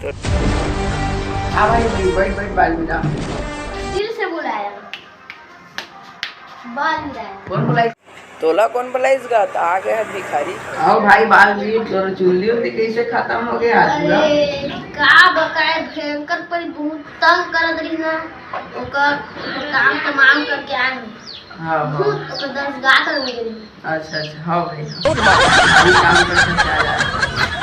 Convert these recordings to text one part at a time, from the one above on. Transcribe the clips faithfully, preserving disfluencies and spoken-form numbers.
आ भाई, भाई, बैठ, बैठ, बाल मिला। दिल से बुलाया, बाल मिलाया। कौन बुलाई? तोला कौन बुलाइस गा? त आ गए भिखारी। आओ भाई, बाल भी तोर चुल्ली उल्ली कैसे खत्म हो गया पूरा? अरे, का बताए, भयंकर परी बहुत तंग करत रही ना, ओकर काम तमाम करके आए हैं। हाँ, हाँ। बहुत ओकर दस गात हो गई। अच्छा, अच्छा, हाँ भाई, हाँ। अभी काम करके आ रहा है।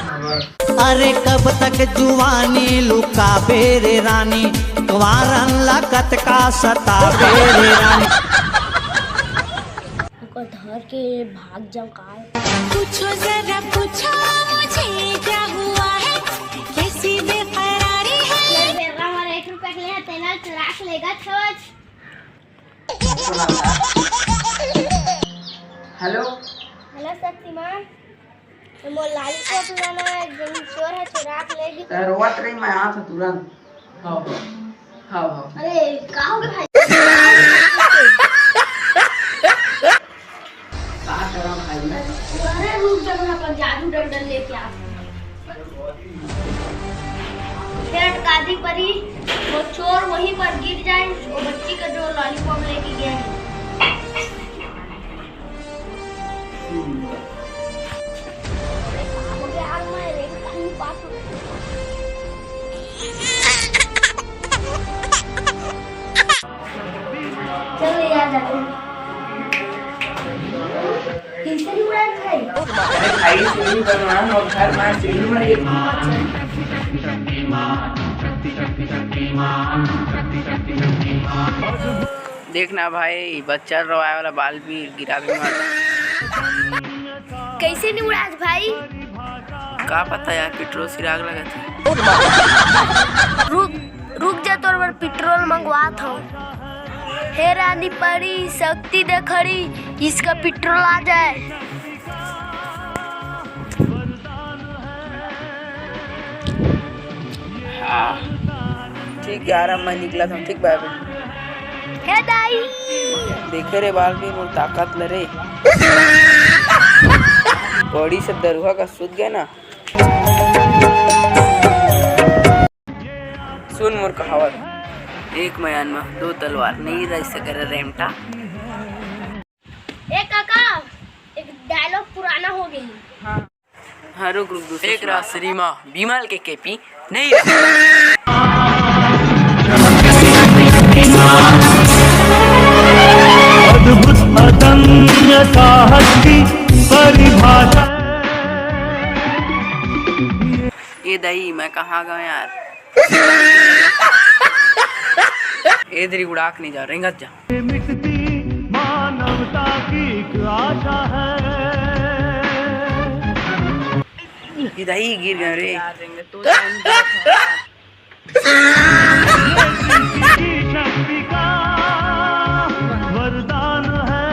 हाँ, बस। अरे कब तक जुवानी लुकाबे रे रानी, कुंवारन ला कतका सताबे रे रानी। ओकर धर के भाग जाओ का। पूछो जरा पूछो मुझे क्या हुआ है, कैसी बेकरारी है। ये बेरा हमारा एक रुपया के लिए है, तेना चुरा के लेगा छोच। हेलो। हेलो शक्तिमान, तो मोर लॉलीपॉप लेना है, एक जन चोर है, चुरा के ले गई। तो रोवत रही, मैं आ था तुरंत। हाँ, हाँ, हाँ। अरे, का हो गया भाई? का करा भाई मैं? अरे, रुक जा, मैं अपन जादू डंडा लेके आ। फेर कादी परी, वो चोर वहीं पर गिर जाए, वो बच्ची का जो लॉलीपॉप लेके गया है। चलो यार, जाते हैं। फिर से नहीं उड़ाए भाई। अरे भाई, सीढ़ी बनवाना और घर में सीढ़ी बनी। देखना भाई, बच्चा रोवाए वाला बाल भी गिरा दूंगा। कैसे नहीं उड़ाज भाई? का पता यार, पेट्रोल सिराग लगत है। रुक, रुक जा, तोर बर पेट्रोल मंगवात हूँ। हे रानी परी, शक्ति दे खड़ी, इसका पेट्रोल आ जाए। हाँ। ठीक यार, अब मैं निकला था, ठीक, बाय बाय। हे दाई। देखे रे बाल भी मोर ताकत ल रे। बड़ी से दरुहा का सुत गए ना। सुन मोर कहावत, एक मयान में दो तलवार नहीं रह सके रे रेमटा। ए काका, एक डायलॉग पुराना हो गई। हाँ, रुक, रुक, दूसरा एक सुना। रास रीमा विमल के केपी नहीं रहा। अद्भुत अदम्य साहस की परिभाषा। ए दाई, मैं कहाँ गया यार? ए दरी उड़ा के नहीं जा, रेंगत जा। मिटती मानवता की एक आशा है। ए दाई, गिर गए रे। यार, रेंगत तो जान गया था। ये शक्ति का वरदान है।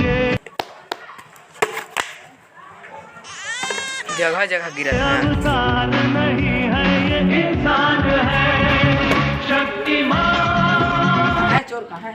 ये जगह जगह गिरत है। इंसान नहीं है, ये इंसान है शक्तिमान। कहाँ है चोर, कहाँ है?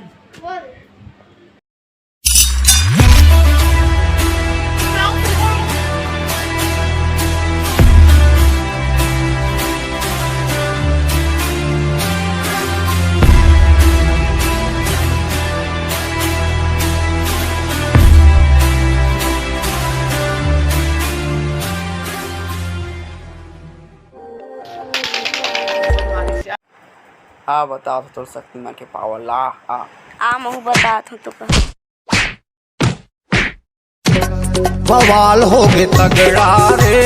आ, बता तो तोर शक्तिमान के पावर ला। आ, आ, महू बतात हूँ तो का। बवाल होगे तगड़ा रे,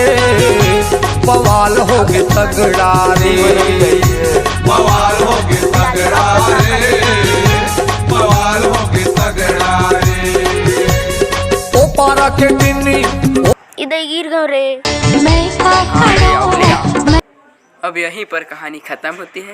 बवाल होगे तगड़ा रे, बवाल होगे तगड़ा रे, बवाल होगे तगड़ा रे। ओ पारा के टिन्नी। इधर गिर गयो रे। मैं का करूं? अब यहीं पर कहानी खत्म होती है।